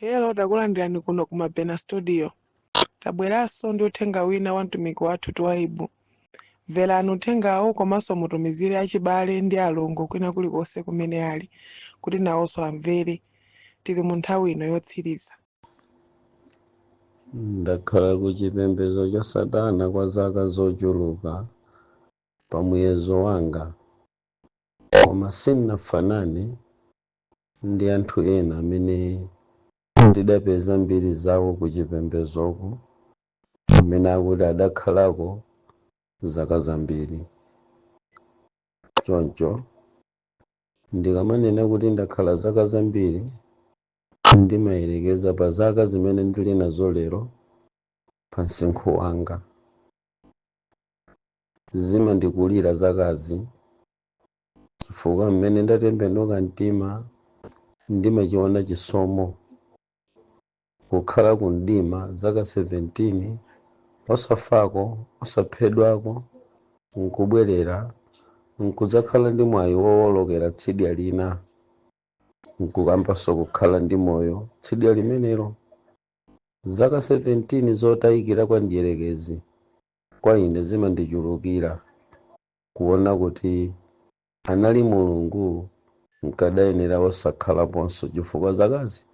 Hello, takulandirani kuno ku Mabena Studio. Tabweranso ndi uthenga wina wa mtumiki wathu Twaibu. Mverani uthengawo komanso mutumizire achibale ndi alongo kwina kulikonse kumene ali kuti nawonso amvere. Tili mu nthawi ino yotsiriza. Ndakhala ku chipembedzo cha Satana kwa zaka zochuluka pa muyezo wanga, koma sindinafanane ndi anthu ena amene ndidapeza mbiri zawo ku chipembedzoko, amene akuti adakhalako zaka zambiri. Choncho ndikamanena kuti ndakhala zaka zambiri, ndimayerekeza pa zaka zimene ndili nazo lero pa msinkhu wanga. Zimandikulira zakazi chifukwa mmene ndatembenuka mtima ndimachiona chisomo kukhala ku mdima zaka 17, osafako, osaphedwako, nkubwerera nkudzakhala ndi mwayi wowolokera tsidya lina, nkukambanso kukhala ndi moyo tsidya limenelo. Zaka 17 zotayikira kwa mdierekezi kwa ine zimandichulukira kuona kuti anali Mulungu nkadayenera osakhalaponso, chifukwa zakazi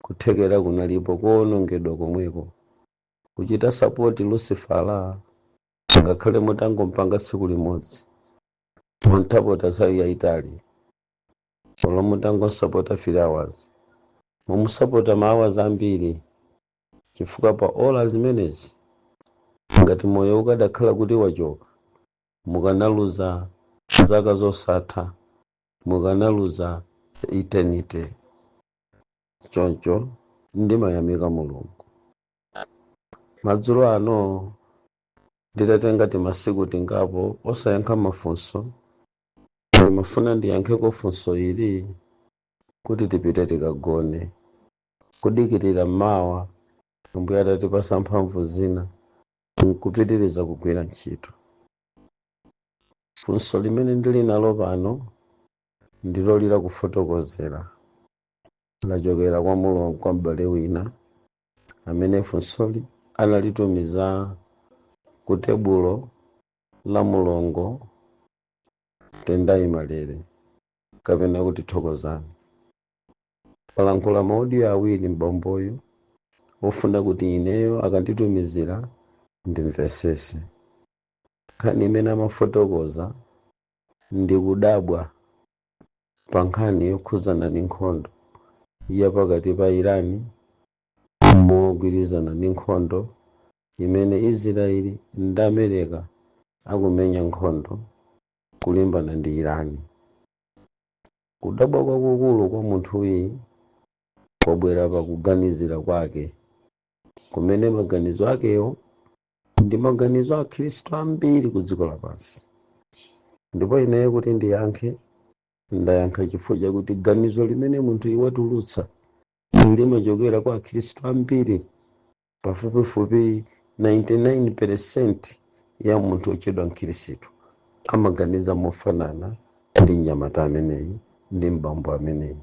kuthekera kunalipo kuwonongedwa komweko. Kuchita support Lucifera, ngakhale mutangompanga tsiku limodzi, muntapota nthawi yayitali, olo mutangosapota 3 hours, mumusapota ma hours ambiri, chifukwa pa ola zimenezi ngati moyo ukadakhala kuti wachoka, mukanaluza zaka zosatha, mukanaluza eternity. Choncho ndimayamika Mulungu. Madzulo ano nditatenga timasiku tingapo osayankha mafunso, ndimafuna ndiyankheko funso ili kuti tipite tikagone, kudikirira mawa Ambuye atatipasa mphamvu zina nkupitiriza kugwira ntchito. Funso limene ndili nalo pano ndilo lila kufotokozera, lachokera kwa Mulungu, kwa m'bale wina amene funsoli analitumiza ku tebulo la mulongo Tendai Malere, kapena kuti Thokozani. Walankhula ma audio awiri mbamboyo ofuna kuti ineyo akanditumizira ndimvesese. Nkhani imene amafotokoza ndi kudabwa pa nkhani yokhuzana ndi nkhondo ya pakati pa Irani mogwirizana ndi nkhondo imene Israeli ndi America akumenya, nkhondo kulimbana ndi Irani. Kudabwa kwakukulu kwa munthuyi kwabwera pakuganizira kwake, kumene maganizo akewo ndi maganizo a Khristu ambiri ku dziko lapansi. Ndipo ineyo kuti ndiyankhe, ndayankha chifukwa chakuti ganizo limene munthu iwatulutsa limachokera kwa Akhristu ambiri. Pafupifupi 99% ya munthu ochedwa mkhristu amaganiza mofanana ndi mnyamata ameneyi, ndi mbambo ameneyi.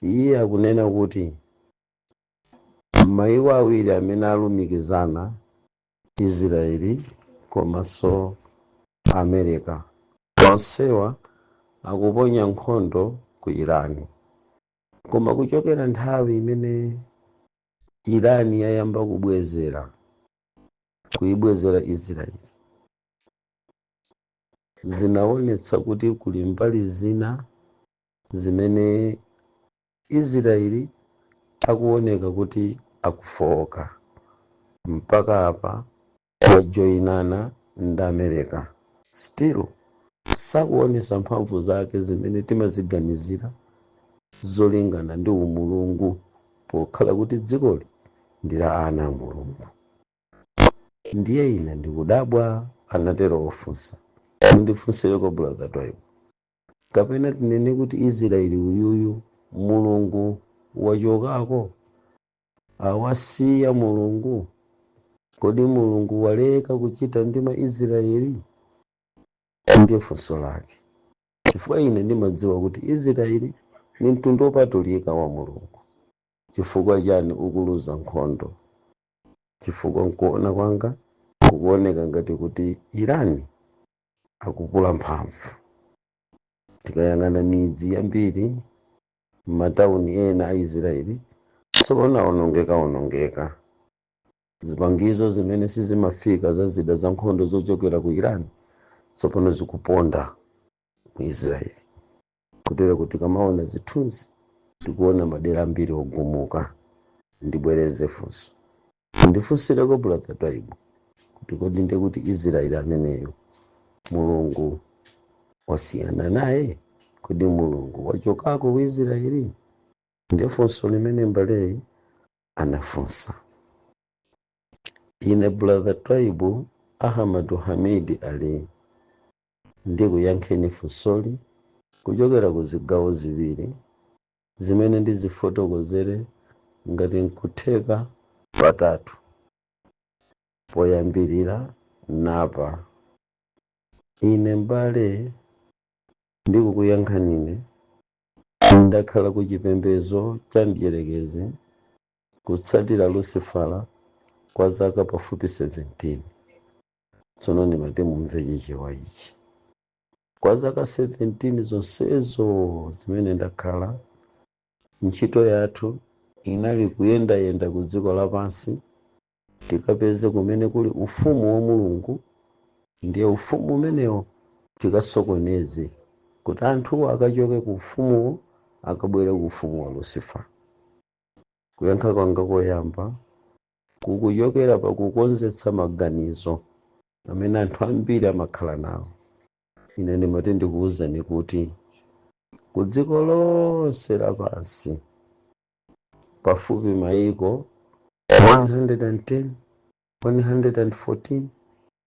Iye akunena kuti mayiko awiri amene alumikizana, Israeli komanso America, onsewa akuponya nkhondo ku Irani, koma kuchokera nthawi imene Irani yayamba kubwezera, kuibwezera Israeli, zinaonetsa kuti kuli mbali zina zimene Israeli akuoneka kuti akufowoka, mpaka apa wajoyinana ndi America, still sakuonesa mphamvu zake zimene timaziganizira zolingana ndi umulungu, pokhala kuti dzikoli ndi la ana a Mulungu. Ndiye ine ndikudabwa, anatero ofunsa, mundifunsireko Brother Twaibu, kapena tinene kuti Israeli uyuyu Mulungu wachokako, awasiya Mulungu? Kodi Mulungu waleka kuchita ndi Maisraeli? Ndiye funso lake, chifukwa ine ndimadziwa kuti Israeli ni mtundu wopatulika wa Mulungu. Chifukwa chani ukuluza nkhondo? Chifukwa nkuona kwanga kukuoneka ngati kuti Irani akukula mphamvu. Tikayang'ana midzi yambiri, m'matawuni ena a Israeli tsopano awonongeka onongeka. Zipangizo zimene sizimafika za zida za nkhondo zochokera ku Iran tsopano zikuponda mu Israeli, kutero kuti kamaona zithunzi tikuona madera ambiri ogumuka. Ndibwereze funso, ndifunsireko Brother Twaibu kuti kodi ndiye kuti Israeli ameneyo Mulungu wasiyana naye? Kodi Mulungu wachokako ku Israeli? Ndiye funso limene mbaleyi anafunsa. Ine Brother Twaibu Ahmadu Hamidi Ali ndikuyankheni funsoli kuchokera ku zigawo ziwiri zimene ndizifotokozere, ngati nkutheka patatu. Poyambirira napa, ine mbale ndikukuyankhanine, ndakhala ku chipembedzo cha mdierekezi kutsatira Lucifera kwa zaka pafupi 17. Tsono ndimati mumve Chichewa ichi. Kwa zaka 17 zonsezo zimene ndakhala, ntchito yathu inali kuyendayenda ku dziko lapansi tikapeze kumene kuli ufumu wa Mulungu, ndiye ufumu umenewo tikasokoneze kuti anthuwo akachoke ku ufumuwo akabwere ku ufumu wa Lucifer. Kuyankha kwanga koyamba kukuchokera pakukonzetsa maganizo amene anthu ambiri amakhala nawo. Ine ndimati ndikuwuzani kuti ku dziko lonse lapansi, pafupi maiko 110, 114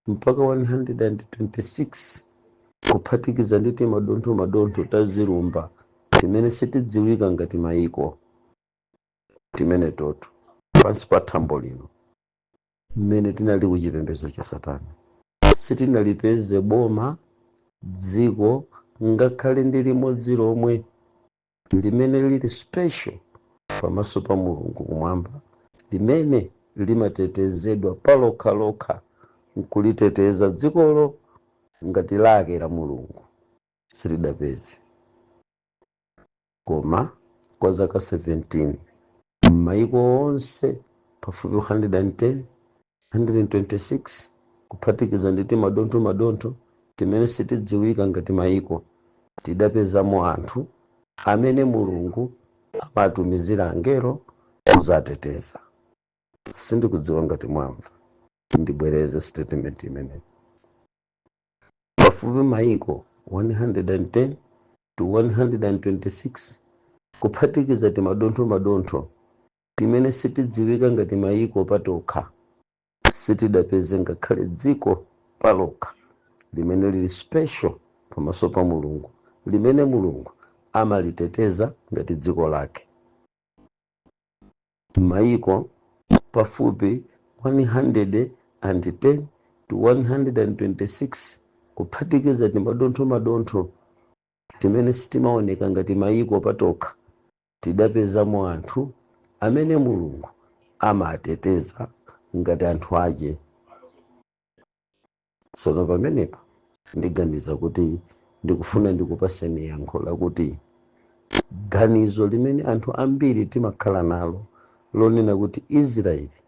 mpaka 126, kuphatikiza ndi timadontho madontho tazilumba timene sitidziwika ngati maiko timene toto pansi pa thambo lino, mmene tinali ku chipembedzo cha Satana, sitinalipeze boma, dziko ngakhale ndi limodzi lomwe limene lili special pamaso pa Mulungu kumwamba, limene limatetezedwa palokhalokha nkuliteteza dzikolo ngati lake la Mulungu. Silidapeze. Koma kwa zaka 17, m'maiko onse pafupi 110, 126, kuphatikiza ndi timadontho madontho timene sitidziwika ngati maiko, tidapezamo anthu amene Mulungu amatumizira angelo kuzateteza. Sindikudziwa ngati mwamva. Ndibwereze statement imeneyi: pafupi maiko 110 to 126, kuphatikiza timadontho madontho timene sitidziwika ngati maiko patokha, sitidapeze ngakhale dziko palokha limene lili special pamaso pa Mulungu, limene Mulungu amaliteteza ngati dziko lake. Maiko pafupi 110 to 126, kuphatikiza timadontho madontho timene sitimaoneka ngati maiko patokha, tidapezamo anthu amene Mulungu amateteza ngati anthu ake. Tsono pamenepa ndiganiza kuti ndikufuna ndikupaseni yankho lakuti ganizo limene anthu ambiri timakhala nalo lonena kuti Israeli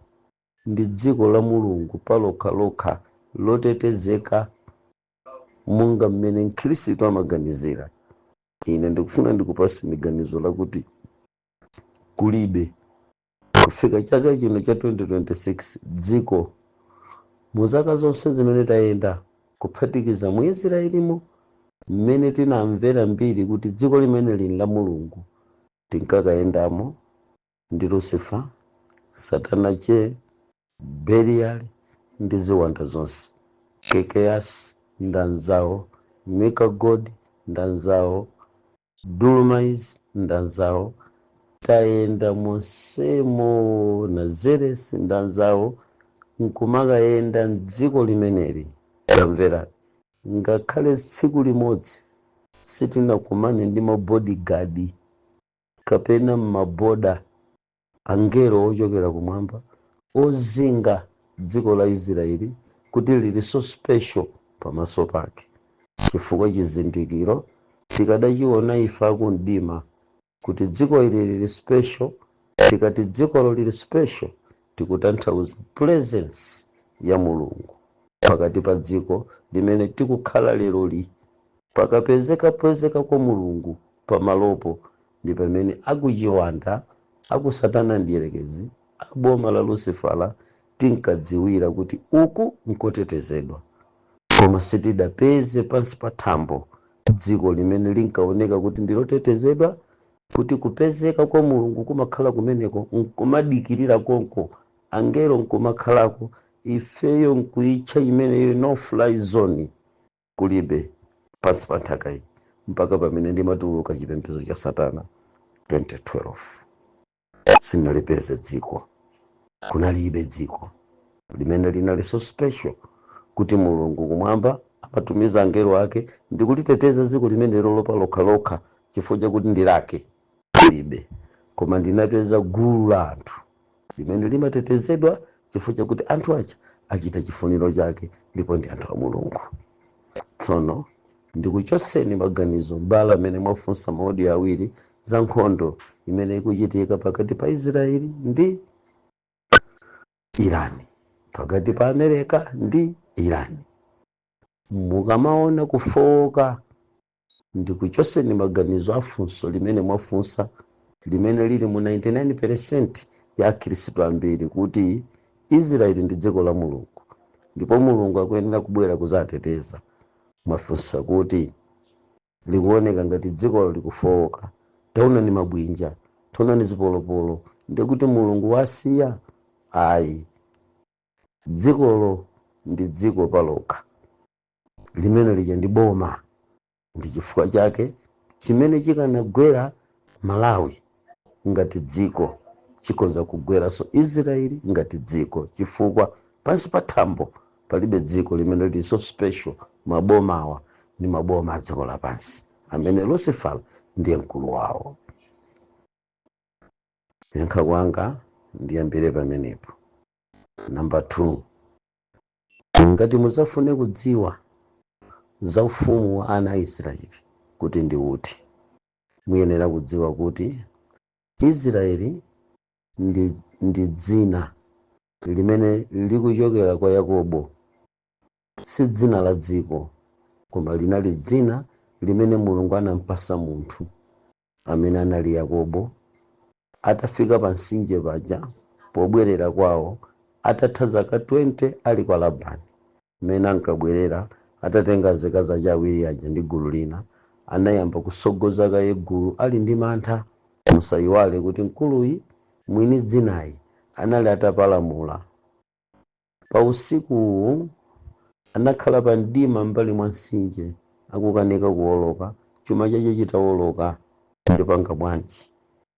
ndi dziko la Mulungu palokhalokha lotetezeka monga mmene Mkhristu amaganizira, ine ndikufuna ndikupaseni ganizo lakuti kulibe kufika chaka chino cha 2026 dziko mu zaka zonse zimene tayenda, kuphatikiza mu Israelimo mmene tinamvera mbiri kuti dziko limene lili la Mulungu, tinkakayendamo ndi Lucifer, Satana che Belial ndi ziwanda zonse, Kekeyas ndi anzawo, Mika God ndi anzawo, Dulumais ndi anzawo. Tayenda monsemo na Zeres ndi anzawo nkumakayenda mdziko limeneli. Tamverani, ngakhale tsiku limodzi sitinakumane ndi mabodyguard kapena maboda. Angelo ochokera kumwamba ozinga dziko la Israeli kuti lili so special pamaso pake, chifukwa chizindikiro tikadachiona ife akumdima kuti dziko ili lili special. Tikati dzikolo lili special, tikutanthauza presence ya Mulungu pakati pa dziko limene tikukhala leroli. Pakapezeka pezeka kwa Mulungu pamalopo, ndi pamene akuchiwanda, akusatana, ndiyerekezi, aboma la Lucifera tinkadziwira kuti uku nkotetezedwa. Koma sitidapeze pansi pa thambo dziko limene linkaoneka kuti ndilotetezedwa, kuti kupezeka kwa Mulungu kumakhala kumeneko, nkumadikirira konko, angelo nkumakhalako, ifeyo nkuitcha imeneyo no fly zone. Kulibe pansi pa nthaka iyi mpaka pamene ndimatuluka chipembedzo cha satana 2012. Sinalipeze dziko, kunalibe dziko limene linali so special kuti Mulungu kumwamba amatumiza angelo ake ndi kuliteteza dziko limene lolopa lokhalokha chifukwa chakuti ndi lake. Kulibe. Koma ndinapeza gulu la anthu limene limatetezedwa chifukwa chakuti anthu aja achita chifuniro chake, ndipo ndi anthu a Mulungu. Tsono ndikuchotseni maganizo mbala amene mwafunsa ma audio awiri za nkhondo imene ikuchitika pakati pa Israeli ndi Irani, pakati pa Amerika ndi Irani. Mukamaona kufowoka, ndikuchotseni maganizo afunso limene mwafunsa, limene lili mu 99% ya akhristu ambiri, kuti Israeli ndi dziko la Mulungu ndipo Mulungu akuyenera kubwera kuzateteza. Mwafunsa kuti likuoneka ngati dzikolo likufowoka, taonani mabwinja, taonani zipolopolo, ndikuti Mulungu wasiya? Ayi, dzikolo ndi dziko palokha limene lija ndi boma. Ndi chifukwa chake chimene chikanagwera Malawi ngati dziko chikhoza kugweranso Israeli ngati dziko, chifukwa pansi pa thambo palibe dziko limene lili so special. Mabomawa ndi maboma a dziko lapansi amene Lucifer ndiye mkulu wawo. Kuyankha kwanga ndiyambire pamenepo. Namba 2, ngati mudzafune kudziwa za ufumu wa ana a Israeli kuti ndi uti, muyenera kudziwa kuti Israeli ndi dzina limene likuchokera kwa Yakobo. Si dzina la dziko, koma linali dzina limene Mulungu anampasa munthu amene anali Yakobo atafika pa mtsinje paja pobwerera kwawo, atatha zaka 20 ali kwa Labani. Mmene ankabwerera atatenga azikazi aja awiri aja ndi gulu lina, anayamba kusogoza kaye gulu ali ndi mantha. Musayiwale kuti mkuluyi, mwini dzinayi, anali atapalamula. Pa usikuwu anakhala pa mdima mbali mwa mtsinje, akukanika kuwoloka, chuma chache chitawoloka. Ndipanga bwanji?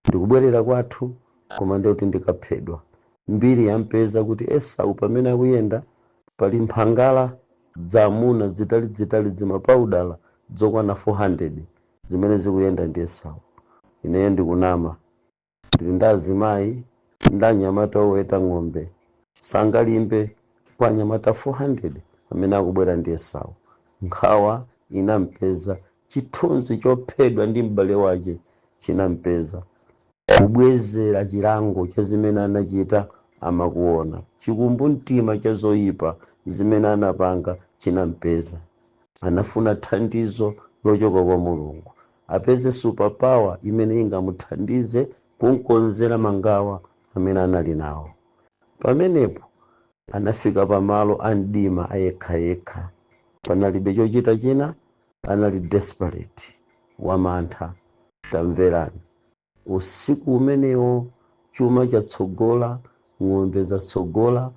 Ndikubwerera kwathu, koma ndikuti ndikaphedwa. Mbiri yampeza kuti Esau pamene akuyenda pali mphangala dzamuna dzitali-dzitali, dzimapaudala zokwana 400 zimene zikuyenda ndi Esau. Ineyo ndikunama, ndili ndi azimayi ndi anyamata oweta ng'ombe, sangalimbe kwa anyamata 400 amene akubwera ndi Esau. Nkhawa inampeza, chithunzi chophedwa ndi m'bale wace chinampeza, kubwezera chilango cha zimene anachita amakuona, chikumbumtima cha zoyipa zimene anapanga chinampeza. Anafuna thandizo lochoka kwa Mulungu, apeze superpower imene ingamuthandize kunkonzera mangawa amene anali nawo. Pamenepo anafika pamalo a mdima ayekhayekha, panalibe chochita china, anali desperate, wamantha. Tamverani, usiku umenewo chuma chatsogola, ng'ombe zatsogola.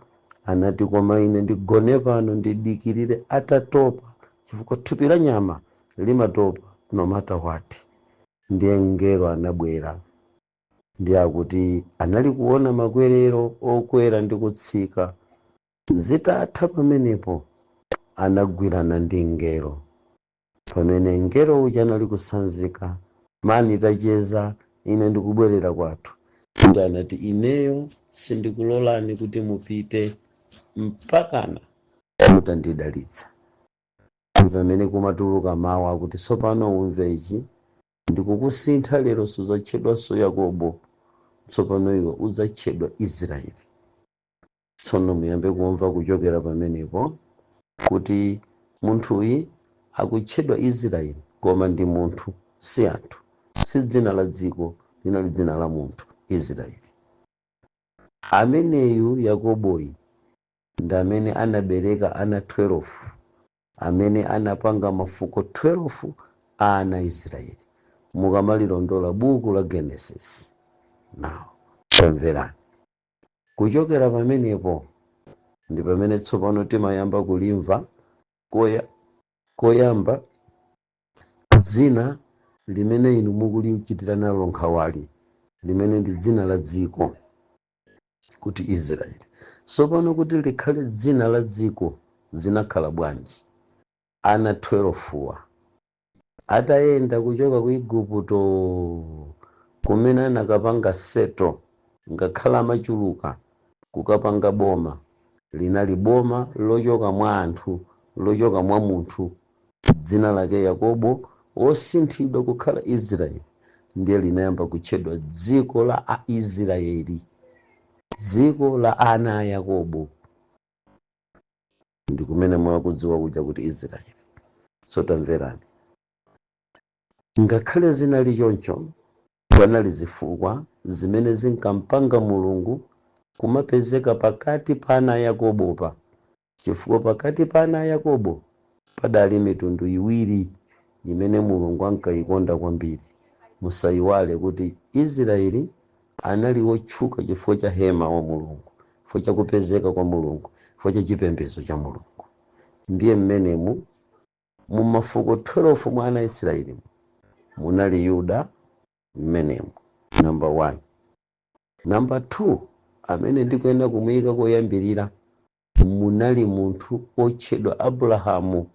Anati, "Koma ine ndigone pano, ndidikirire." Atatopa, chifukwa thupi la nyama limatopa no matter what. Ndiye mngelo anabwera, ndiye akuti anali kuona makwerero okwera ndi kutsika. Zitatha pamenepo anagwirana ndi mngelo. Pamene mngelo uja anali kusanzika, "Mani, tacheza, ine ndikubwerera kwathu." Ndi anati, "Ineyo sindikulolani kuti mupite mpakana mutandidalitsa." Pamene kumatuluka mawu akuti, "Tsopano umve ichi, ndikukusintha lero, sudzatchedwanso Yakobo, tsopano iwe udzatchedwa Israeli." Tsono muyambe kumva kuchokera pamenepo kuti munthuyi akutchedwa Israeli, koma ndi munthu, si anthu, si dzina la dziko, linali dzina la munthu Israeli. Ameneyu Yakoboyi ndi amene anabereka ana 12 amene anapanga mafuko 12 a ana Israeli, mukamalilondola buku la Genesis. Now tamverani, kuchokera pamenepo ndi pamene tsopano timayamba kulimva koyamba dzina limene inu mukulichitira nalo nkhawali, limene ndi dzina la dziko kuti Israeli. Tsopano kuti likhale dzina la dziko zinakhala bwanji? Ana 12 wa atayenda kuchoka ku Igupto, kumene anakapanga settle, ngakhala amachuluka, kukapanga boma, linali boma lochoka mwa anthu, lochoka mwa munthu dzina lake Yakobo wosinthidwa kukhala Israeli, ndiye linayamba kutchedwa dziko la Aisraeli, dziko la ana a Yakobo. Ndi kumene mwakudziwa kuja kuti Israeli. So tamverani, ngakhale zinali choncho, panali zifukwa zimene zinkampanga Mulungu kumapezeka pakati pa ana a Yakobo pa, chifukwa pakati pa ana a Yakobo padali mitundu iwiri imene Mulungu ankayikonda kwambiri. Musayiwale kuti Israeli anali wotchuka chifukwa cha hema wa Mulungu, chifukwa cha kupezeka kwa Mulungu, chifukwa cha chipembedzo cha Mulungu. Ndiye mmenemu mu mafuko 12 mwa ana Israeli munali Yuda mmenemu, number 1. Number 2, amene ndikuyenda kumuyika koyambirira, munali munthu otchedwa Abrahamu,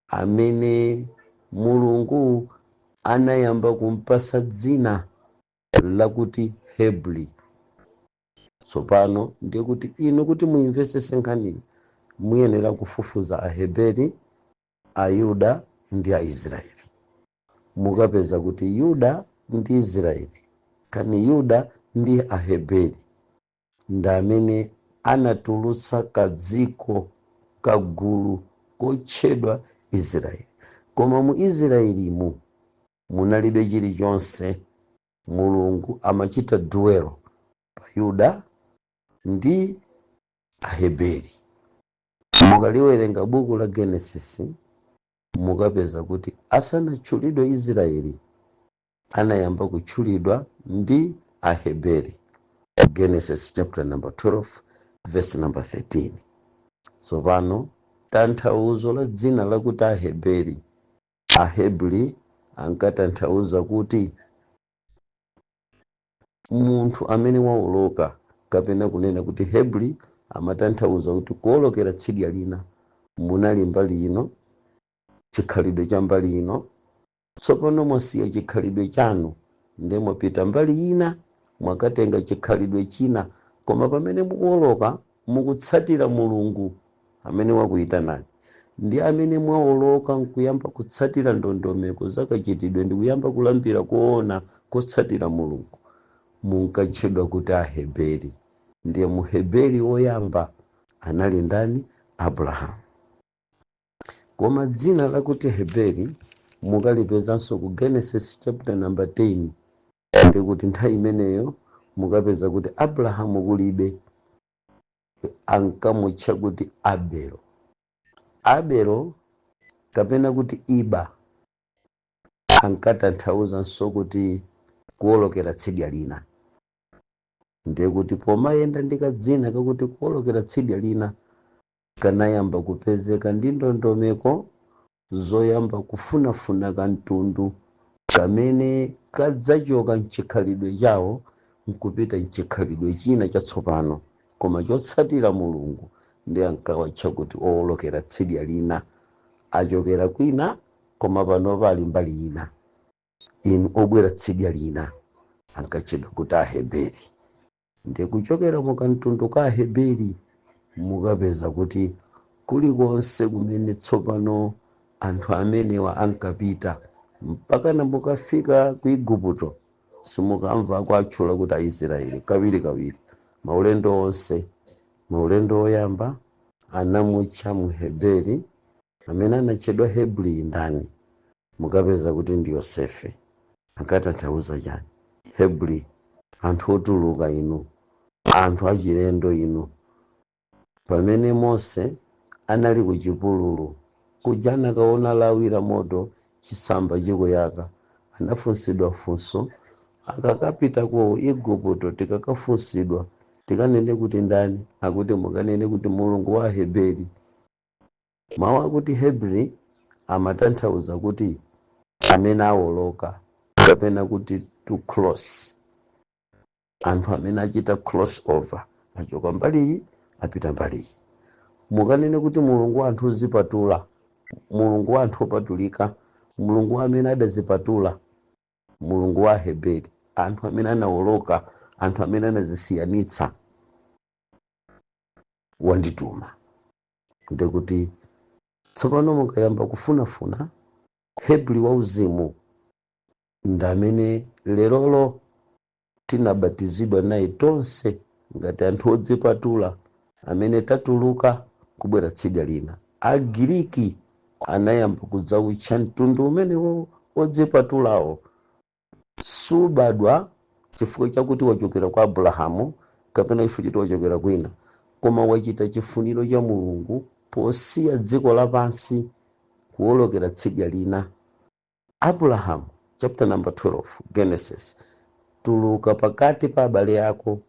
amene Mulungu anayamba kumpasa dzina lakuti Hebri. Tsopano ndiye kuti inu kuti muimvesese nkhaniyi, muyenera kufufuza Aheberi, Ayuda ndi Aisraeli. Mukapeza kuti Yuda ndi Israeli, kani Yuda ndi Aheberi, ndi amene anatulutsa kadziko, kagulu kotchedwa Israeli. Koma mu Israelimu munalibe chilichonse. Mulungu amachita dwell pa Yuda ndi Aheberi. Mukaliwerenga buku la Genesis, mukapeza kuti asanatchulidwe Israeli, anayamba kutchulidwa ndi Aheberi, Genesis chapter number 12 verse number 13. Tsopano tanthauzo la dzina lakuti Aheberi, Ahebri, ankatanthauza kuti munthu amene waoloka, kapena kunena kuti Hebri amatanthauza kuti kuolokera tsidya lina. Munali mbali ino, chikhalidwe cha mbali ino, tsopano mwasiya chikhalidwe chanu, ndiye mwapita mbali ina, mwakatenga chikhalidwe china, koma pamene mukuoloka mukutsatira Mulungu amene wakuyitanani. Ndi amene mwaoloka nkuyamba kutsatira ndondomeko zakachitidwe ndi kuyamba kulambira koona kotsatira Mulungu, munkatchedwa kuti Aheberi. Ndiye Muheberi woyamba anali ndani? Abrahamu. Koma dzina lakuti Heberi mukalipezanso ku Genesis chapter number 10. Ndikuti nthawi imeneyo mukapeza kuti Abrahamu kulibe, ankamutcha kuti Abelo. Abelo kapena kuti Iba ankatanthauzanso kuti kuwolokera tsidya lina. Ndiye kuti pomayenda ndi kadzina kakuti kuwolokera tsidya lina, kanayamba kupezeka ndi ndondomeko zoyamba kufunafuna kamtundu kamene kadzachoka mchikhalidwe chawo nkupita mchikhalidwe china chatsopano, koma chotsatira Mulungu. Ndi ankawatcha kuti owolokera tsidya lina, achokera kwina koma pano pali mbali ina. Inu obwera tsidya lina ankatchedwa kuti Aheberi. Ndi kuchokera mukamtundu ka Aheberi mukapeza kuti kulikonse kumene tsopano anthu amenewa ankapita mpakana mukafika ku Igupto, simukamva akuatchula kuti Aisraeli kawirikawiri. Maulendo onse, maulendo oyamba anamutcha Muheberi. Amene anatchedwa Hebri ndani? Mukapeza kuti ndi Yosefe. Ankatanthauza chani Hebri? Anthu otuluka inu, anthu achilendo inu. Pamene Mose anali ku chipululu kuja, anakaona lawi la moto, chisamba chikuyaka, anafunsidwa funso: akakapita ku Igupto tikakafunsidwa, tikanene kuti ndani? Akuti mukanene kuti Mulungu wa Heberi. Mawu akuti Hebri amatanthauza kuti amene awoloka, kapena kuti to cross, anthu amene achita cross over, achoka mbaliyi apita mbaliyi. Mukanene kuti Mulungu wa anthu ozipatula, Mulungu wa anthu opatulika, Mulungu amene adazipatula, Mulungu wa Heberi, anthu amene anawoloka, anthu amene anazisiyanitsa, wandituma. Ndikuti tsopano mukayamba kufunafuna Hebri wauzimu, ndi amene lerolo tinabatizidwa naye tonse ngati anthu odzipatula amene tatuluka kubwera tsidya lina. Agiriki anayamba kudzawutcha mtundu umene wodzipatulawo. Subadwa chifukwa chakuti wachokera kwa Abrahamu kapena chifukwa choti wachokera kwina, koma wachita chifuniro cha Mulungu posiya dziko lapansi kuwolokera tsidya lina. Abrahamu, chapter number 12, Genesis: tuluka pakati pa abale ako.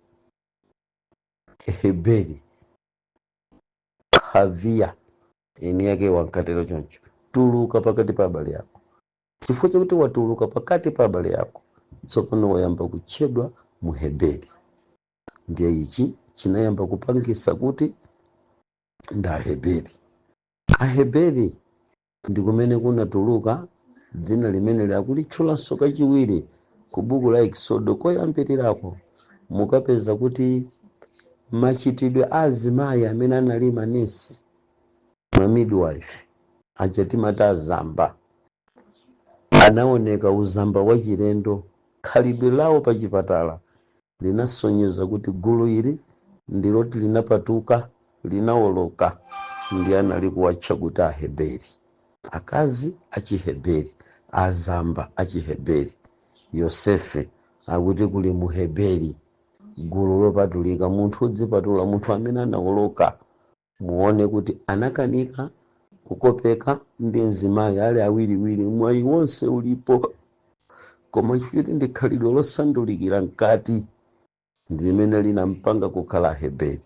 Heberi Havia eni yake wankatero choncho: tuluka pakati pa abale ako. Chifukwa chakuti watuluka pakati pa abale ako, tsopano wayamba kutchedwa Muheberi. Ndiye ichi chinayamba kupangisa kuti ndi Aheberi. Aheberi ndi kumene kunatuluka dzina limene liakulitchulanso kachiwiri ku buku la Exodo koyambirirako. Mukapeza kuti machitidwe a azimayi amene anali manesi, ma midwife aja timati azamba, anaoneka uzamba wachilendo. Khalidwe lawo pa chipatala linasonyeza kuti gulu ili ndiloti linapatuka, linawoloka. Ndi anali kuwatcha kuti Aheberi, akazi achiheberi, azamba achiheberi. Yosefe akuti kuli Muheberi, gulu lopatulika, munthu wodzipatula, munthu amene anawoloka. Muone kuti anakanika kukopeka ndi mzimayi ali awiriwiri, mwayi wonse ulipo, koma chifukwa ndi khalidwe losandulikira mkati ndi limene linampanga kukhala Aheberi.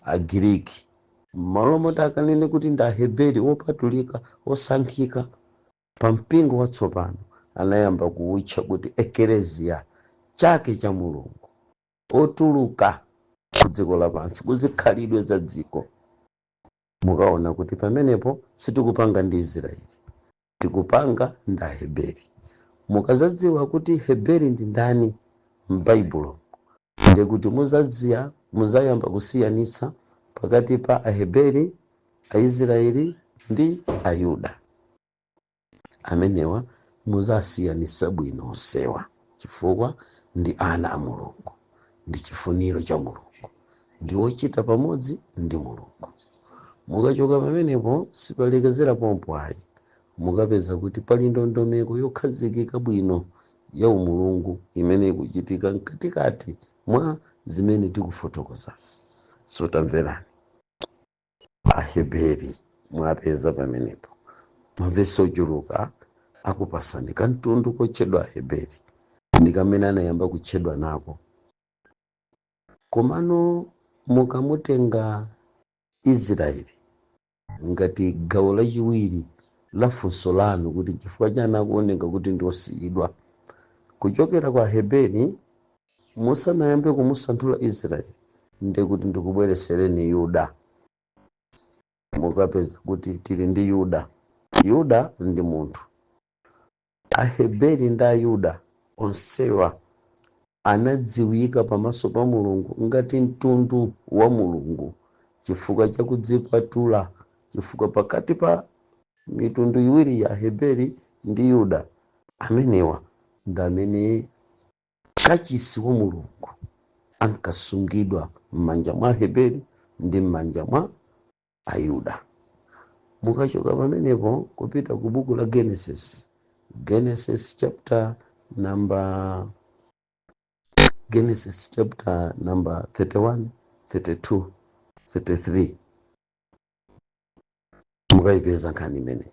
Agiriki, m'malo moti akanene kuti ndi Aheberi wopatulika, osankhika pa mpingo watsopano, anayamba kuwutcha kuti ekereziya, chake cha Mulungu, otuluka ku dziko lapansi, kuzikhalidwe za dziko. Mukaona kuti pamenepo sitikupanga ndi Israeli, tikupanga ndi Aheberi. Mukazadziwa kuti Heberi ndi ndani m'Baibulo, ndikuti muzadziya, muzayamba kusiyanitsa pakati pa Aheberi, Aisraeli ndi Ayuda. Amenewa muzasiyanitsa bwino onsewa, chifukwa ndi ana a Mulungu, ndi chifuniro cha Mulungu, ndi ochita pamodzi ndi Mulungu. Mukachoka pamenepo, sipalekezera pompo ayi. Mukapeza kuti pali ndondomeko yokhazikika bwino ya umulungu imene ikuchitika mkatikati mwa zimene tikufotokozazi. So tamverani, Aheberi mwapeza pamenepo mavesi ochuluka akupasani kamtundu kotchedwa Aheberi, ndi kamene anayamba kutchedwa nako. Komano mukamutenga Israeli ngati gawo lachiwiri la funso lanu kuti chifukwa chani akuoneka kuti ndi osiyidwa kuchokera kwa Heberi, musanayambe kumusanthula Israeli, ndikuti ndikubweresereni Yuda. Mukapeza kuti tili ndi Yuda. Yuda ndi munthu. Aheberi ndi Ayuda onsewa Anadziwika pamaso pa Mulungu ngati mtundu wa Mulungu chifukwa cha kudzipatula, chifukwa pakati pa mitundu iwiri ya Heberi ndi Yuda, amenewa ndi amene kachisi wa Mulungu ankasungidwa m'manja mwa Heberi ndi m'manja mwa Ayuda. Mukachoka pamenepo kupita ku buku la Genesis, Genesis chapter number 31, 32, 33, mukayipeza nkhani imene.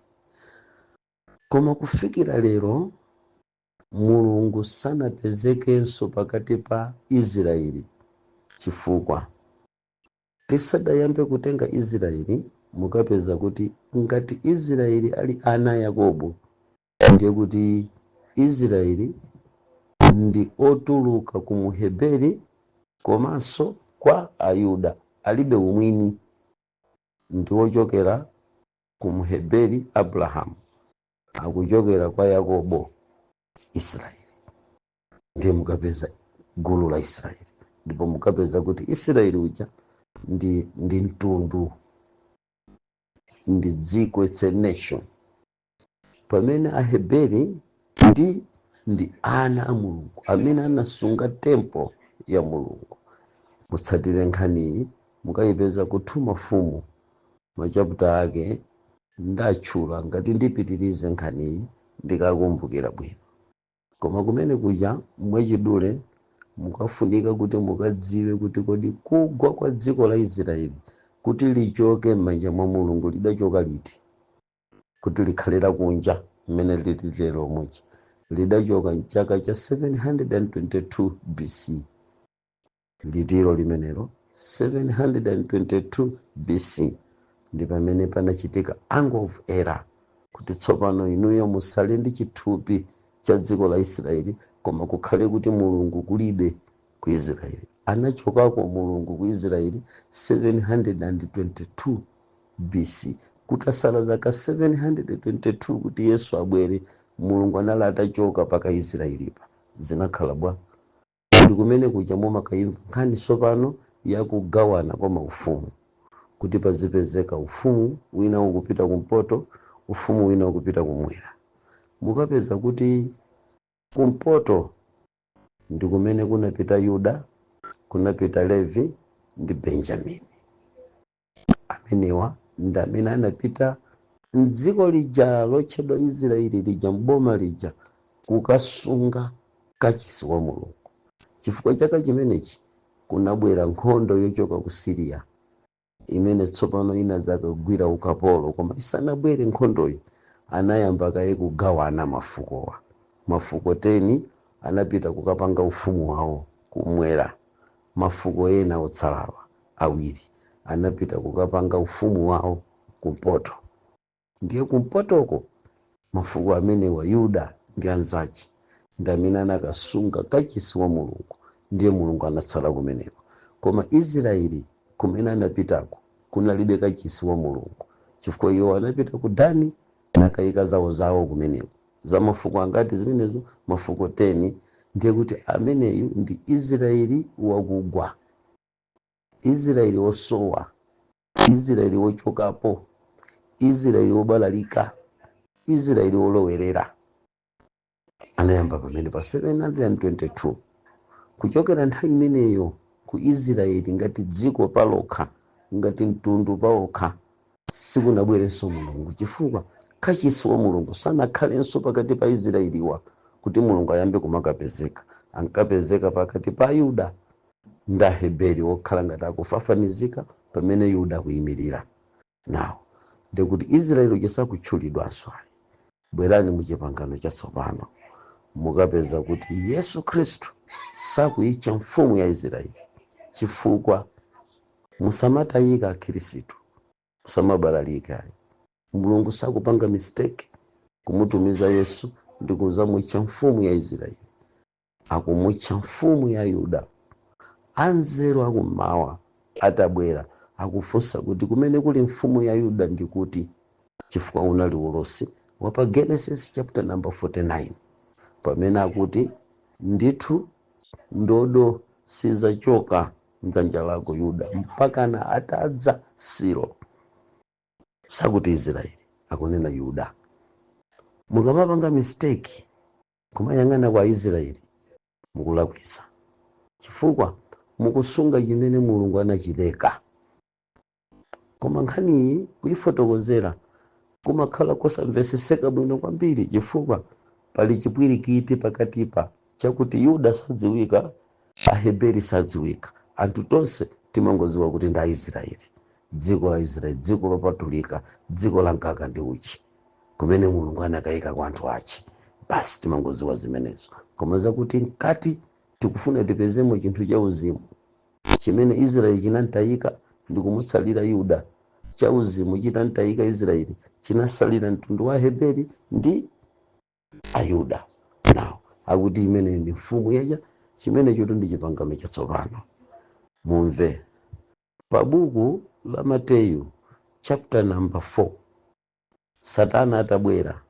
Koma kufikira lero Mulungu sanapezekenso pakati pa Israeli, chifukwa tisadayambe kutenga Israeli, mukapeza kuti ngati Israeli ali ana a Yakobo, ndiye kuti Israeli ndi otuluka ku Muheberi komanso kwa Ayuda, alibe umwini, ndi wochokera ku Muheberi Abrahamu, akuchokera kwa Yakobo Israeli. Ndiye mukapeza gulu la Israeli, ndipo mukapeza kuti Israeli uja ndi mtundu, ndi dziko, it's a nation, pamene Aheberi ndi ana a Mulungu amene anasunga temple ya Mulungu. Mutsatire nkhaniyi, mukayipeza ku Mafumu, ma chapter ake ndatchula. Ngati ndipitirize nkhaniyi ndikakumbukira bwino. Koma kumene kuja, mwachidule, mukafunika kuti mukadziwe kuti kodi kugwa kwa dziko la Israeli kuti lichoke m'manja mwa Mulungu lidachoka liti, kuti likhalira kunja mmene lili lero muja, lidachoka mchaka cha 722 BC. Litiro limenelo, 722 BC, ndi pamene panachitika Angle of Error, kuti tsopano inuyo musale ndi chithupi cha dziko la Israeli, koma kukhale kuti Mulungu kulibe ku Israeli. Anachokako Mulungu ku Israeli 722 BC, kutasala zaka 722 kuti Yesu abwere. Mulungu anali atachoka paka Israelipa. Zinakhala bwa? Ndi kumene kuja mumakayimva nkhani tsopano yakugawana kwa maufumu, kuti pazipezeka ufumu wina ukupita kumpoto, ufumu wina ukupita kumwera. Mukapeza kuti kumpoto ndi kumene kunapita Yuda, kunapita Levi ndi Benjamini. Amenewa ndi amene anapita mdziko lija lotchedwa Israeli lija, mboma lija, kukasunga kachisi wa Mulungu, chifukwa chaka chimenechi kunabwera nkhondo yochoka ku Siriya imene tsopano inadzakagwira ukapolo. Koma isanabwere nkhondoyi, anayamba kaye kugawana mafukowa. Mafuko 10 anapita kukapanga ufumu wawo kumwera, mafuko ena otsalawa awiri anapita kukapanga ufumu wawo kumpoto. Ndiye kumpotoko mafuko amenewa, Yuda ndi anzace, ndi amene anakasunga kachisi wa Mulungu. Ndiye Mulungu anatsala kumeneko. Koma Israeli kumene anapitako kunalibe kachisi wa Mulungu, chifukwa iwo anapita ku Dani nakayika zawo zawo kumeneko. Za mafuko angati zimenezo? Mafuko 10. Ndiye kuti ameneyu ndi Israeli wakugwa, Israeli wosowa, Israeli wochokapo, Israeli wobalalika, Israeli wolowerera. Anayamba pamene pa 722. Kuchokera nthawi imeneyo, ku Israeli ngati dziko palokha, ngati mtundu pawokha, sikunabwerenso Mulungu, chifukwa kachisi wa Mulungu sanakhalenso pakati pa Israeliwa kuti Mulungu ayambe kumakapezeka. Ankapezeka pakati pa Yuda ndi Aheberi wokhala ngati akufafanizika, pamene Yuda akuyimirira nawo. Ndikuti Israeli uja sakutchulidwanso ayi. Bwerani mu Chipangano Chatsopano, mukapeza kuti Yesu Khristu sakuyitcha mfumu ya Israeli, chifukwa musamatayika akhristu, musamabalalika ayi. Mulungu sakupanga mistake kumutumiza Yesu ndi kuzamutcha mfumu ya Israeli. Akumutcha mfumu ya Yuda. Anzeru akummawa atabwera, akufunsa kuti kumene kuli mfumu ya Yuda ndikuti, chifukwa unali ulosi wapa Genesis chapter number 49, pamene akuti ndithu Ndodo sizachoka mdzanja lako Yuda mpakana atadza Silo. Sakuti Israeli, akunena Yuda. Mukamapanga mistake kumayang'ana kwa Israeli, mukulakwisa, chifukwa mukusunga chimene Mulungu anachileka. Koma nkhaniyi kuyifotokozera kumakhala kosamveseseka bwino kwambiri, chifukwa pali chipwirikiti pakatipa chakuti Yuda sadziwika, Aheberi sadziwika. Anthu tonse timangodziwa kuti ndi Aisraeli, dziko la Israeli, dziko lopatulika, dziko la mkaka ndi uchi, kumene Mulungu anakayika kwa anthu ache. Basi, timangodziwa zimenezo. Koma zakuti mkati tikufuna tipezemo chinthu cha uzimu chimene Israeli chinantayika ndi kumutsalira Yuda, cha uzimu chitantayika Israeli chinasalira mtundu wa Heberi ndi Ayuda. Nawo akuti imeneyo ndi mfumu yacha chimenecho ndi chipangano chatsopano. Mumve pa buku la Mateyu chapter number 4, Satana atabwera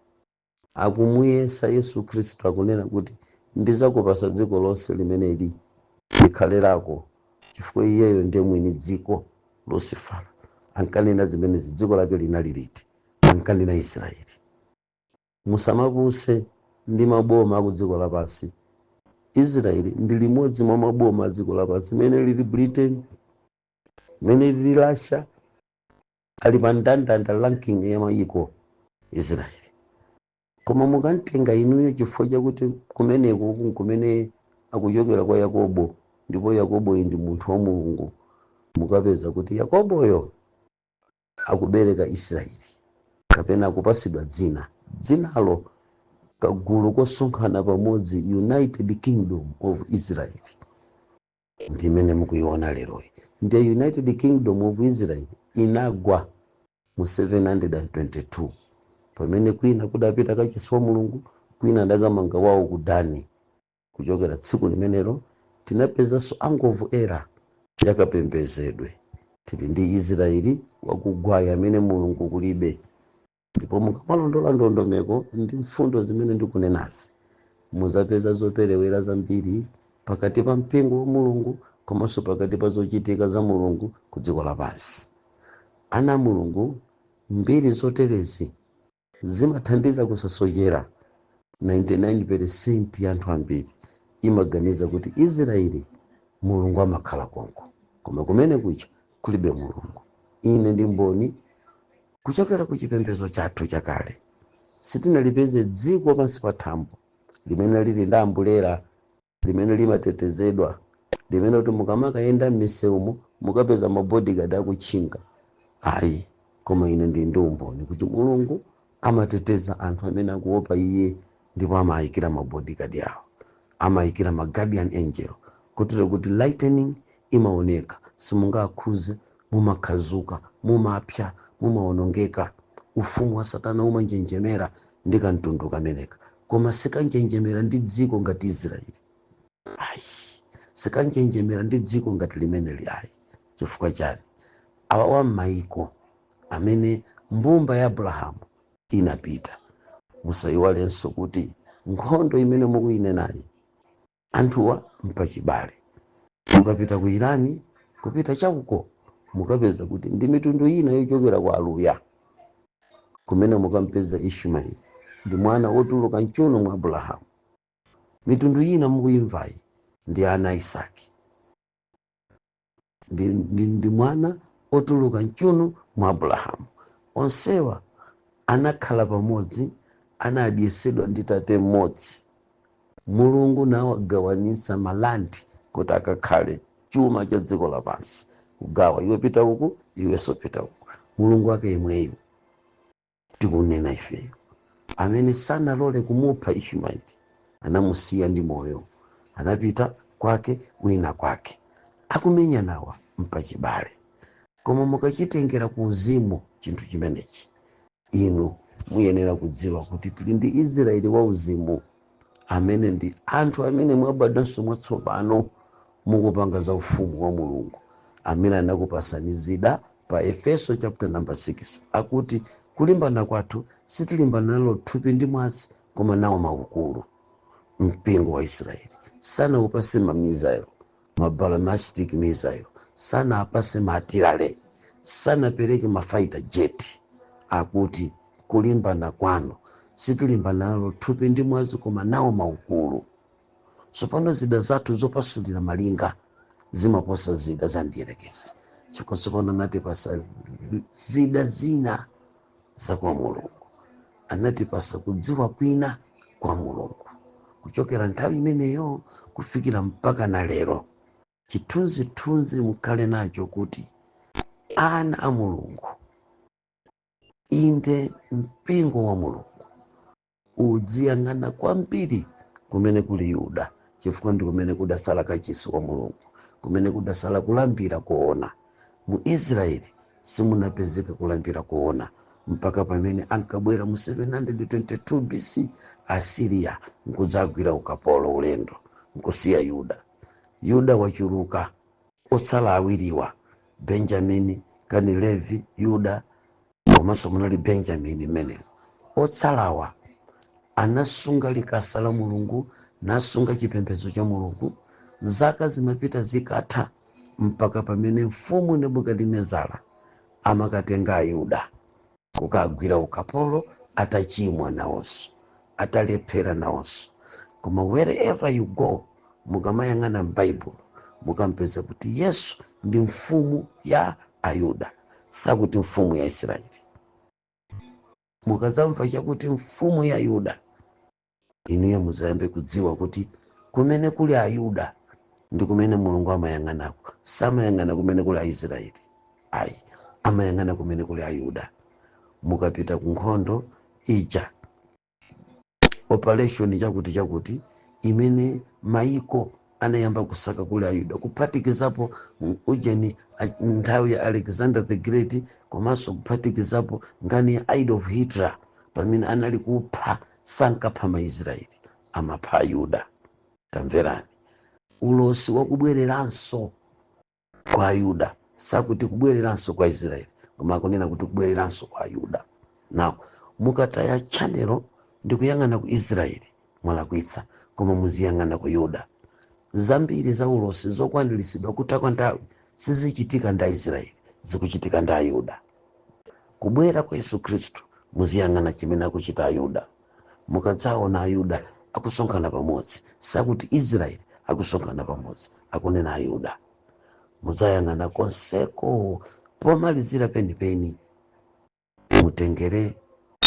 akumuyesa Yesu Khristu, akunena kuti, "Ndizakupasa dziko lonse limeneli likhale lako," chifukwa iyeyo ndiye mwini dziko. Lusifala ankanena zimenezi, dziko lake linali liti? Ankanena Israeli. Musamapuse ndi maboma aku dziko lapansi. Israeli ndi limodzi mwa maboma a dziko lapansi, mene lili Britain, mene lili Russia, ali pa ndandanda, ranking ya mayiko, Israeli. Koma mukamtenga inuyo chifukwa chakuti kumeneko kumene akuchokera kwa Yakobo, ndipo Yakobo ndi munthu wa Mulungu, mukapeza kuti Yakoboyo akubereka Israeli kapena akupasidwa dzina, dzinalo kagulu kosonkhana pamodzi, United Kingdom of Israel, ndimene mukuiona leroyi. Ndiye United Kingdom of Israel inagwa mu 722, pamene kwina kudapita kachisi wa Mulungu, kwina adakamanga wawo ku Dani. Kuchokera tsiku limenelo tinapezanso angovu era yakapembedzedwe. Tili ndi Israeli wakugwaya amene Mulungu kulibe. Ndipo mukamalondola ndondomeko ndi mfundo zimene ndikunenazi, muzapeza zoperewera zambiri pakati pa mpingo wa Mulungu komanso pakati pa zochitika za Mulungu ku dziko lapansi. Ana a Mulungu, mbiri zoterezi zimathandiza kusasochera. 99% ya anthu ambiri imaganiza kuti Israeli Mulungu amakhala konko, koma kumene kucha kulibe Mulungu. Ine ndi mboni kuchokera ku chipembedzo chathu chakale, sitinalipeze dziko pansi pa thambo limene lili ndi ambulera, limene limatetezedwa, limene kuti mukamakayenda m'misewumo mukapeza mabodyguard akutchinga, ayi. Koma ine ndi ndi umboni kuti Mulungu amateteza anthu amene akuopa iye, ndipo amayikira mabodyguard awo, amayikira ma guardian angel, kotero kuti lightning imaoneka, simungakhuze, mumakhazuka, mumapya, mumawonongeka. Ufumu wa Satana umanjenjemera ndi kamtundu kameneka, koma sikanjenjemera ndi dziko ngati Israeli, ayi. Sikanjenjemera ndi dziko ngati limeneli, ayi. Chifukwa chani? Awawa m'mayiko amene mbumba ya Abrahamu inapita. Musayiwalenso kuti nkhondo imene mukuyinenayi, anthuwa mpachibale. Mukapita ku Irani, kupita chauko, mukapeza kuti ndi mitundu ina yochokera kwa Aluya, kumene mukampeza Ismaeli ndi mwana wotuluka mchuno mwa Abrahamu. Mitundu ina mukuyimvayi ndi ana Isaki, ndi mwana otuluka mchuno mwa Abrahamu. Onsewa anakhala pamodzi, anadyesedwa ndi tate mmodzi. Mulungu nawagawanitsa malandi kuti akakhale chuma cha dziko lapansi, kugawa, iwe pita uku, iwenso pita uku. Mulungu ake imweyo tikunena ifeyo, amene sanalole kumupha Ismaeli, anamusiya ndi moyo, anapita kwake, wina kwake. Akumenyanawa mpachibale, koma mukachitengera ku uzimu chinthu chimenechi, inu muyenera kudziwa kuti tili ndi Israeli wa uzimu, amene ndi anthu amene mwabadwanso mwatsopano, mukupanga za ufumu wa Mulungu, amene anakupasani zida pa Efeso chapter number 6, akuti kulimbana kwathu sitilimbana nalo thupi ndi mwazi, koma nawo maukulu. Mpingo wa Israeli sanawupase ma missile, ma ballistic missile, sanapase ma artillery, sanapereke ma fighter jet. Akuti kulimbana kwanu sitilimbana nalo thupi ndi mwazi, koma nawo maukulu. Tsopano zida zathu zopasulira malinga zimaposa zida za mdierekezi, chifukwa tsopano anatipasa zida zina za kwa Mulungu, anatipasa kudziwa kwina kwa Mulungu. Kuchokera nthawi imeneyo kufikira mpaka na lero, chithunzithunzi mukhale nacho kuti ana a Mulungu, inde mpingo wa Mulungu, udziyang'ana kwambiri kumene kuli Yuda, chifukwa ndi kumene kudasala kachisi wa Mulungu, kumene kudasala kulambira koona. Mu Israeli simunapezeka kulambira koona mpaka pamene ankabwera mu 722 BC Asiriya nkudzagwira ukapolo ulendo nkusiya Yuda. Yuda wachuluka, otsala awiriwa, Benjamini kani Levi, Yuda komanso munali Benjamini mmenemo. Otsalawa anasunga likasa la Mulungu, nasunga chipembedzo cha Mulungu. Zaka zimapita zikatha mpaka pamene mfumu Nebukadinezara amakatenga Ayuda kukagwira ukapolo, atachimwa nawonso, atalephera nawonso. Koma wherever you go, mukamayang'ana m'Baibulo mukampeza kuti Yesu ndi mfumu ya Ayuda, sakuti mfumu ya Israeli. Mukazamva chakuti mfumu ya Yuda, inuyo muzayambe kudziwa kuti kumene kuli Ayuda ndi kumene Mulungu amayang'anako. Samayang'ana kumene kuli Aisraeli ayi, amayang'ana kumene kuli Ayuda. Mukapita ku nkhondo ija, operation chakuti chakuti imene maiko anayamba kusaka kuli Ayuda, kuphatikizapo ujeni nthawi ya Alexander the Great, komanso kuphatikizapo nkhani ya Adolf Hitler, pamene anali kupha, sankapha Maisraeli, amapha Ayuda. Tamverani, ulosi wakubwereranso kwa Ayuda, sakuti kubwereranso kwa Israeli, koma akunena kuti kubwereranso kwa Ayuda. Now mukataya channel ndi kuyang'ana ku Israeli, mwalakwitsa, koma muziyang'ana ku Yuda. Zambiri za ulosi zokwaniritsidwa kutha kwa nthawi sizichitika ndi Aisraeli, zikuchitika ndi Ayuda. Kubwera kwa Yesu Khristu, muziyang'ana chimene akuchita Ayuda. Mukadzaona Ayuda akusonkhana pamodzi, sakuti Israeli akusonkhana pamodzi, akunena Ayuda. Mudzayang'ana konseko, pomalizira penipeni mutengere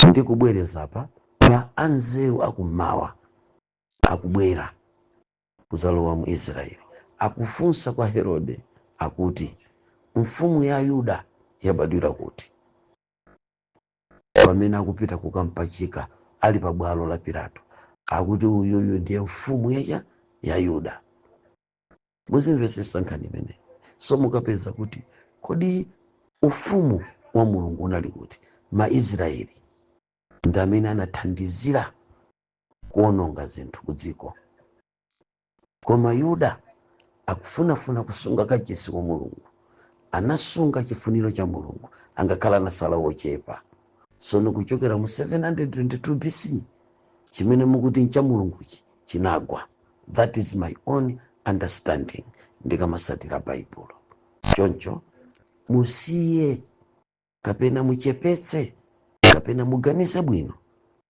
ndi kubwereza pa anzeru akummawa akubwera kuzalowa mu Israeli, akufunsa kwa Herode akuti, "Mfumu ya Yuda yabadwira kuti?" Pamene akupita kukampachika ali pa bwalo la Pilato, akuti uyuyu ndiye mfumu yacha ya Yuda. Muzimvetsetsa nkhani imeneyi. So mukapeza kuti kodi ufumu wa Mulungu unali kuti, Maisraeli ndi amene anathandizira kuononga zinthu ku dziko, koma Yuda akufunafuna kusunga kachisi wa Mulungu, anasunga chifuniro cha Mulungu angakhala anasala wochepa. Tsono kuchokera mu 722 BC, chimene mukuti ncha Mulunguchi chinagwa. That is my own understanding ndikamasatira Baibulo. Choncho musiye kapena muchepetse kapena muganize bwino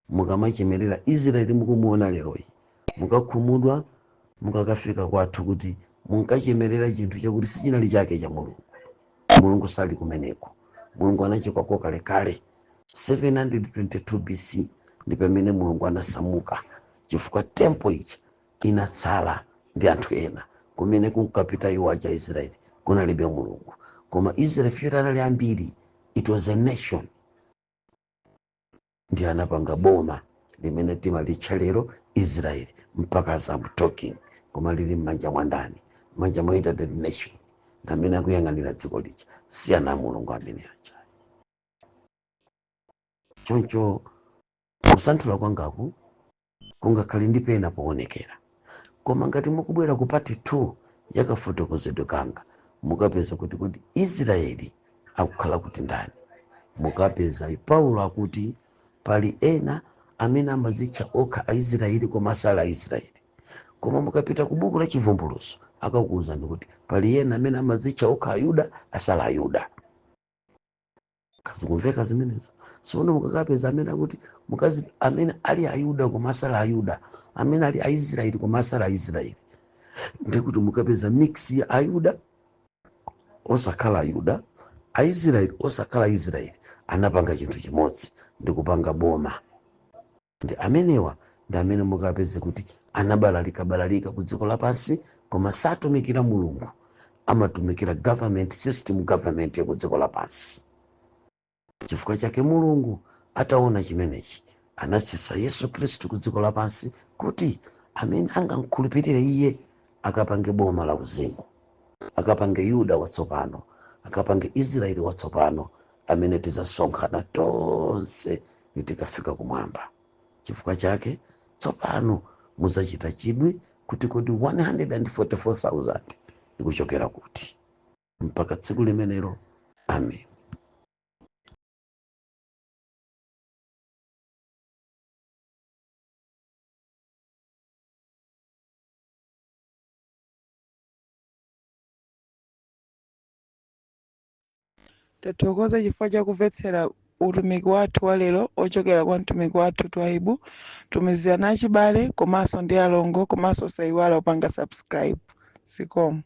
mukamachemerera Israeli mukumuona leroyi. Mukakhumudwa mukakafika kwathu kuti munkachemerera chinthu chakuti sichinali chake cha Mulungu. Mulungu sali kumeneko, Mulungu anachokako kalekale. 722 BC ndi pamene Mulungu anasamuka, chifukwa temple ija inatsala ndi anthu ena. Kumene kunkapita iwo aja Israeli kunalibe Mulungu, koma Israel fyera anali ambiri, it was a nation, ndi anapanga boma limene timalitcha lero Israeli mpaka as I'm talking. Koma lili m'manja mwa ndani? M'manja mwa United Nation, amene akuyang'anira dziko lija si ana a Mulungu amene aja. Choncho kusanthula kwangaku kungakhale ndi pena poonekera, koma ngati mukubwera ku part 2 yakafotokozedwe kanga, mukapeza kuti Israeli akukhala kuti ndani. Mukapeza Paulo akuti pali ena Amene amazitcha okha Aisraeli koma sali Aisraeli. Koma mukapita ku buku la Chivumbulutso, akakuwuzani kuti pali ena amene amazitcha okha Ayuda, asali Ayuda. Kazikumveka zimenezo? Tsono mukakapeza amene akuti mukazi amene ali Ayuda koma asali Ayuda, amene ali Aisraeli koma asali Aisraeli, ndikuti mukapeza mix ya Ayuda osakhala Ayuda, Aisraeli osakhala Aisraeli, anapanga chinthu chimodzi ndikupanga boma. Ndi amenewa ndi amene mukapeze kuti anabalalikabalalika ku dziko lapansi, koma satumikira Mulungu, amatumikira government system, government ya ku dziko lapansi. Chifukwa chake Mulungu ataona chimenechi, anatsitsa Yesu Khristu ku dziko lapansi kuti amene angamkhulupirire iye akapange boma la uzimu, akapange Yuda watsopano, akapange Israeli watsopano, amene tidzasonkhana tonse tikafika kumwamba. Chifukwa chake tsopano mudzachita chidwi kuti kodi 144,000 ikuchokera kuti? Mpaka tsiku limenelo, amen. Tathokoza chifukwa chakumvetsera utumiki wathu wa lero ochokera kwa mtumiki wathu Twaibu. Tumizirani achibale komanso ndi alongo, komanso osayiwala kupanga subscribe. Zikomo.